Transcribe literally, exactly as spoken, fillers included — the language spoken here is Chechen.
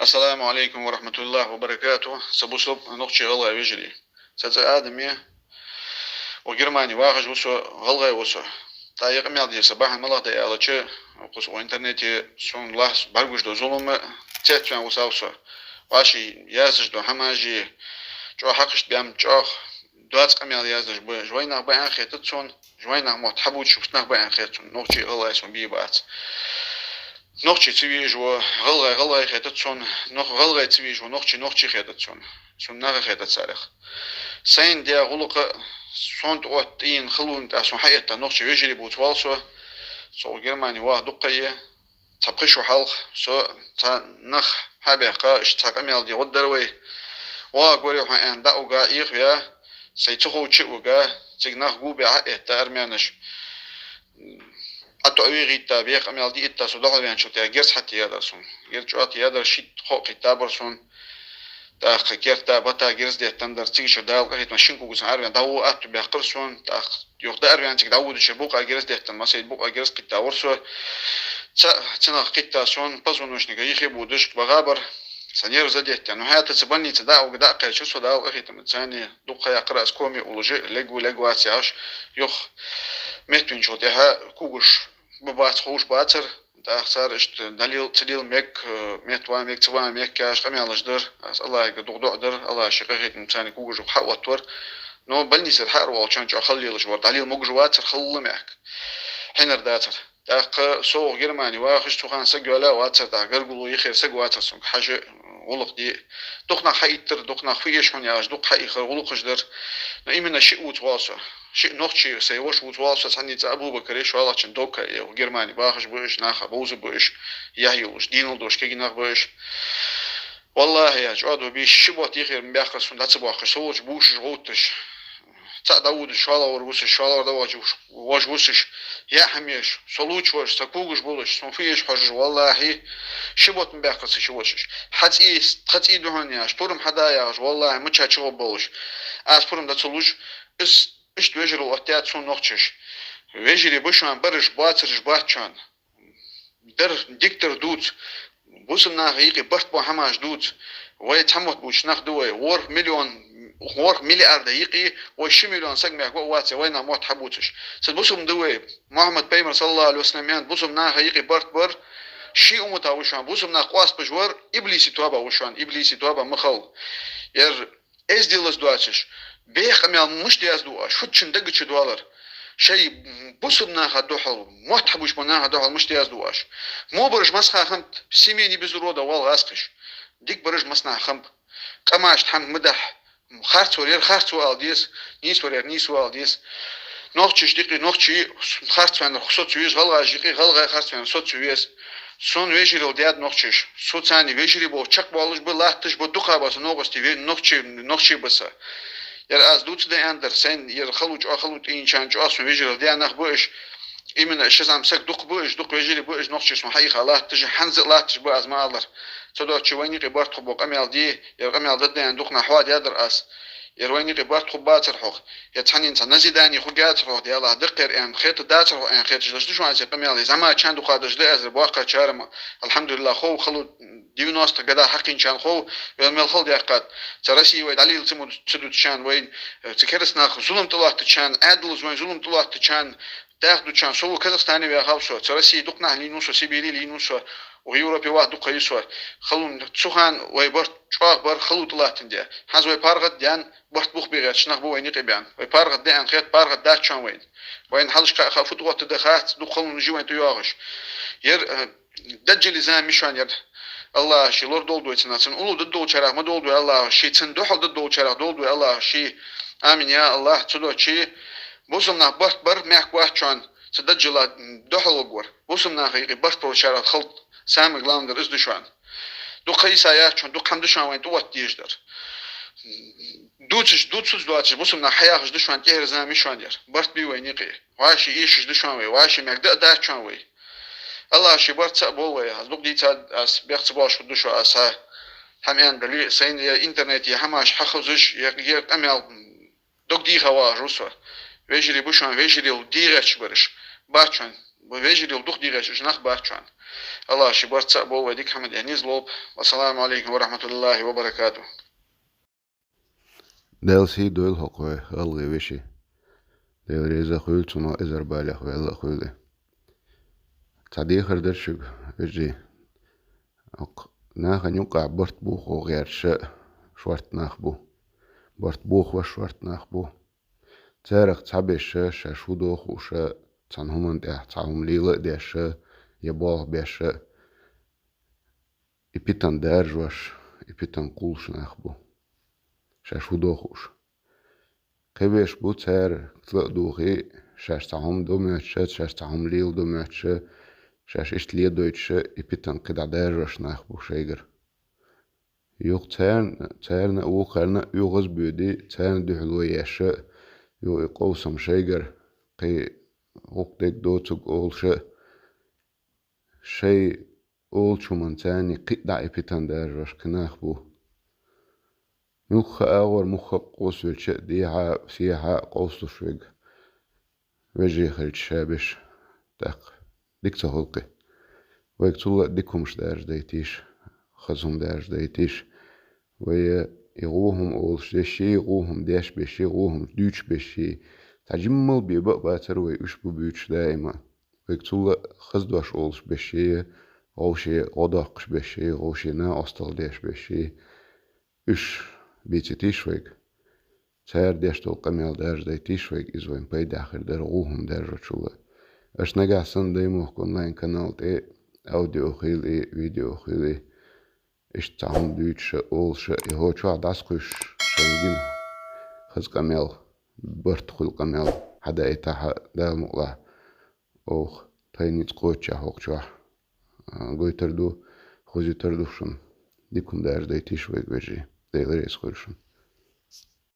Ассаламу алейкум ва рахматуллахи ва баракатух. Са бусалба нохчий, гӀалгӀай вежарий. Са цӀи Адам я. Укх Германе вахаш ва со, гӀалгӀай ва со. ТӀаккха ер къамаьл де са бахьан малагӀа да аьлча, укх интернете сона лаьца бӀаргагуш дола зулам цецваьнна висав со. ВӀаши яздеш дола хӀамаш, чӀоагӀа хьакхашта баьнна, чӀоагӀа доаца къамаьл яздеш ба. Уж вайнах ба аьнна хетац сона, уж вайнах мотт хьабувцаш бусалба нах ба аьнна хет сона, нохчий, гӀалгӀай сона бе бац. Нохчий ца везаш ва, гӀалгӀай, гӀалгӀай хетац сона, нох-, гӀалгӀай ца везаш ва, нохчий, нохчий хетац сона. Сона нах хетац царех. Сайна даь гӀулакх, сона тӀаоттаенна халонна тӀа сона хьаэтта нохчий вежарий бувцаш воал со. Со укх Германе ваха дукха ха я. Цхьа пхи шу хьалха со цхьа нах хьабаьхка, иштта цхьа къамаьл де гӀоргдар вай. Ваха гӀоргвий хьо аьнна, дӀа а уга, Ӏехаваь, сай ца ховча а вига, цига нах гу баь хьаэтта армянаш. ТӀатоӀаве гӀертта, бӀеха къамаьл де гӀертта, со духьалваьнначул тӀехьагӀа герз хьатедар сона. Герз чӀоагӀа тедар, шийтта-кхоъ кхийттабар сона. ТӀаккха керта, бата герз деттандар, цигачара Дала къахетамца шин кугаш араваьнна, дӀагӀо аьттув баьккхар сона. ТӀаккха юха дӀаараваьнна цига дӀаводача букъа герз деттан, массайта букъа герз кхийттавар со. Цхьа, цхьа нах кхийтта сона, позвоночника йиххе бодаш багӀабар, са нерв задеттан. Ну, хӀаьта цу больнице дӀа а уга, дӀа а кхаьчар со, Дала къахетамца царна. Дукха ха яккхар аз коме уллаш, лергва, лергвац яхаш, юха меттавеначул тӀехьагӀа кугаш ба, бац ховш бацар. ТӀаккха цар иштта дӀалел, ца лел мег, э, меттаваха мег, ца ваха мег яхаш къамаьлаш дар. Аз АллахӀага дукха дуӀа дар, АллахӀа ший къахетамца царна кугаш юха хьаоттавар. Но больницера хьаараволча хана чӀоагӀа хала лелаш вар, дӀалела могаш вацар, хала мег. Хьинар дацар. ТӀаккха со укх Германе вахаш, цу хана саг йоалаяь вацар, тӀаккха гаргало йихера саг вацар сога хьажа, гӀулакх де. Дукха нах хьаийттар, дукха нах фу эш хьона яхаш, дукха хьаийхар, гӀулакхаш дар. Но именно шиъ вувцаш воал со. Шиъ нохчий, сай воша вувцаш воал со, цхьаннен цӀи Абу-Бакар я, шоллагӀчун Дока я, укх Германе бахаш ба уж, наха бовзаш ба уж, яхь йолаш, денал долаш кагий нах ба уж. ВаллахӀи, я, чӀоагӀа дув беш, ши бутт йихера ма баьккхар сона дӀа ца боаккхаш, со волча бувшаш, гӀовтташ. ЦаӀ дӀаводаш, шоллагӀвар вусаш, шоллагӀвар дӀавахача вож вусаш, яа хӀама еш, со лувчавеш, са кугаш болаш, сона фу эш хьожаш, валлахӀи, ши бутт ма баьккхар са ши вошаш. Хьа цӀий, тха цӀий да хьона яхаш, пурам хьада яхаш, валлахӀи, мича чугӀоргболаш. Аз пурам дӀа ца луш, из, иштта вежарал оттадаьд сона нохчаша. Вежарий ба шоана бараш, боацараш бац шоана. Дар, дикадар дувца, бусалба наха юкъе барт бола хӀамаш дувца. Вай цхьа мотт бувцаш нах да вай, ворхӀ миллион, ворхӀ миллиарда юкъе вай ши миллион саг мехка вац, вайнах мотт хьабувцаш. Са бусалба да вай, Мухьаммад-пайхамар, саллаллахӀу Ӏалайхи ва саллам, аьннад, бусалба наха юкъе барт бар, ший уммата ва шоана, бусалба нах къоастабеш вар иблиса тоаба ва шоана, иблиса тоаба ма хила. Ер эздел ца доацаш, бӀеха къамаьл мишта язду оаш, шуччун дага чу доалар. Шоай бусалба наха духьал, мотт хьабувцаш бола наха духьал мишта язду оаш. Мо бараш массахана хӀама, семейный без урода вал гӀазкхаш. Дика бараш массанахьа хӀама. Къамашта хӀама ма дахь. Харцвар ер харц ва ала деза, нийсвар ер нийса ва ала деза. Нохчаша дикъи нохчий, харцваьннар соцаве веза, гӀалгӀаша дикъи гӀалгӀай харцваьннар соцаве веза. Сона вежарал даьд нохчаша. Со царна вежарий болх чакхбоалаш ба, латташ ба, дукха ба са новкъостий ве-, нохчий, нохчий ба са. Ер аз дувцаргда аьннадар, сайна ер хало чӀоагӀа, хало тӀаийначарна чӀоагӀа сона вежарал даь нах ба уж. Именно ши зӀамсаг дукха ба уж, дукха вежарий ба уж, нохчий сона хьаийха латташ, хӀанз а латташ ба аз ма аллара. Цудухьа вайна юкъе барт хургбола къамаьл де, ер къамаьл дергда аьнна дукха нах хьоададир аз. Ер вайна юкъе барт хургбацар хьох, ер цхьаннена цхьа назидание хургьяцар хьох, Даьллахь, диккхар аьнна хетадацар хьох аьнна хеташ да шоана аз ер къамаьл. ЗӀамагӀчарна дукха деш да аз ер, боккхагӀчарна, алхьамдулиллахӀ, хов хало, девяностых годах хьакхийначарна хов, ер мел хала даьккхад. Цу Россе вай дӀалийла ца ма ду-, ца дутачарна, вайна, э, цу кераста наха зулам тӀалаттачарна, Ӏаьдалца вайна зулам тӀалаттачарна, даха дутачарна. Со ву Казахстане ваьхав со, цу Россе дукха нах лийнав со, Сибире лийнав со, укх Европе ваха дукха ха я со. Халон, цу хана вай барт чӀоагӀа бар, хало тӀалаттандаь. ХӀанз вай паргӀата даьнна, барт бух бе гӀерташ нах ба вайна юкъе баьнна. Вай паргӀата да аьнна хет, паргӀата дац шоана вайна. Вайна хьалхашка а ха фу тӀаоттаргда хац, дукха халонаш я вайна тӀайоагӀаш. Ер, э, даджалий зама я шоана ер. АллахӀа ше лорадолда вай цунах, цун уллув дергдолчарех ма долда вай АллахӀа ше, цун духьал дергдолчарех долда вай АллахӀа ше. Амин, я АллахӀ, цудухьа ше. Бусалба нах барт бар, мехка вац шоана, цу даджала духьал варгвар. Бусалба наха юкъе барт болчарех халда, самое главное дар из да шоана. Дукха ха йисаяц шоана, дукха хӀама да шоана вайна тӀаотта дезаш дар. Дувцаш, дувцаш доацаш, бусалба нах хьаяхаш да шоана, тӀехьара зама я шоана ер. Барт бе вайна юкъе. ВӀаши эшаш да шоана вай, вӀаши мег да а дац шоана вай. АллахӀа ше барт цаӀ болба вай, аз дукха дийцад, аз бехк ца боаккхаш хургда шоана, аз хӀама аьнна дале а, сайна ер интернете хӀамаш хьахозаш, ер, ер къамаьл дог дийха вагӀаш ва со. Вежарий ба шоана, вежарал де гӀерташ бараш бац шоана. Вай вежарий дукха дийгӀача уж нах бац шоана. Аллахӏа ший барт цаӀ болба, вай дика хӀама деш низ лолба. Вассаламу Ӏалайкум ва рахьматуллахӀи ва баракатухӀ. Дала сий дойла хьо, хой гӀалгӀай веший. Дала реза хуьлда цунах, эзар балех ваьнна а хуьлда. Цхьа дехар дар шуга, вежарий. Окх нахана юкъахь барт бохо гӀерташ шортта нах бу. Барт бохош шортта нах бу. Царах цхьаберш, шаьш хӀун дохуш, цхьана хӀуманна тӀехь цхьа хӀума лела а деш, я болх беш, и питана даржош, и питана кхуллуш нах бу. Шаьш хӀун дохуш. Кхиберш бу цара, ца а духий, шаьш цхьа хӀума ду моьттуш, шаьш цхьа хӀума лела ду моьттуш, шаьш иштта ледойтуш, и питана кхидӀа даржош нах бу шайгара. Юха царна, царна а, вукхарна а оьгӀаз а боьдий, царна дуьхьало еш, юха и къовсам шайгара, кхин гӀуллакх дерг доцург олуш, шайн олучу хӀуманна царна кхидӀа и питана даржош кхин нах бу. Муьлхха а агӀор, муьлхха а къосавелча а, дехьа а, сехьа а къовсалуш верг вежарий хилча ша берш, тӀаккха дика ца хуьлу кхин. Вайга цул а дика хӀумаш даржадайтийша, хаза хӀума даржадайтийша. Вай и гӀо хӀума олуш берш, и гӀо хӀума деш берш, и гӀо хӀума дуьйцуш берш, цхьа жимма а бен бан а бацара вай уьш бу буьйцуш даима. Вайга цул а хаза дош олуш берш, вовшийн гӀо доккхуш берш, вовшийн накъосталла деш берш, уьш бийцитийша вайга. Цара деш долу къамел даржадайтийша вайга, иза вайн пайдехь хир дара гӀо хӀума даржочул а. Аша нагахь санна Даймохк онлайн канал тӀе аудио хуьлий, видео хуьлий, иштта цхьа хӀума дуьйцуш а, олуш а, и хӀокху чохь дӀасакхуьйсуш шайна гина хаза къамел, барт хуьлу къамел хьадаийтахь а, Дала мукъалахь, оха тхайн ницкъ кхоччехь хӀокху чохь, а, гойтур ду, хозуьйтур ду шуна. Дика хӀума даржадайтийша вайга, вежарий. Дела реза хуьлда шуна.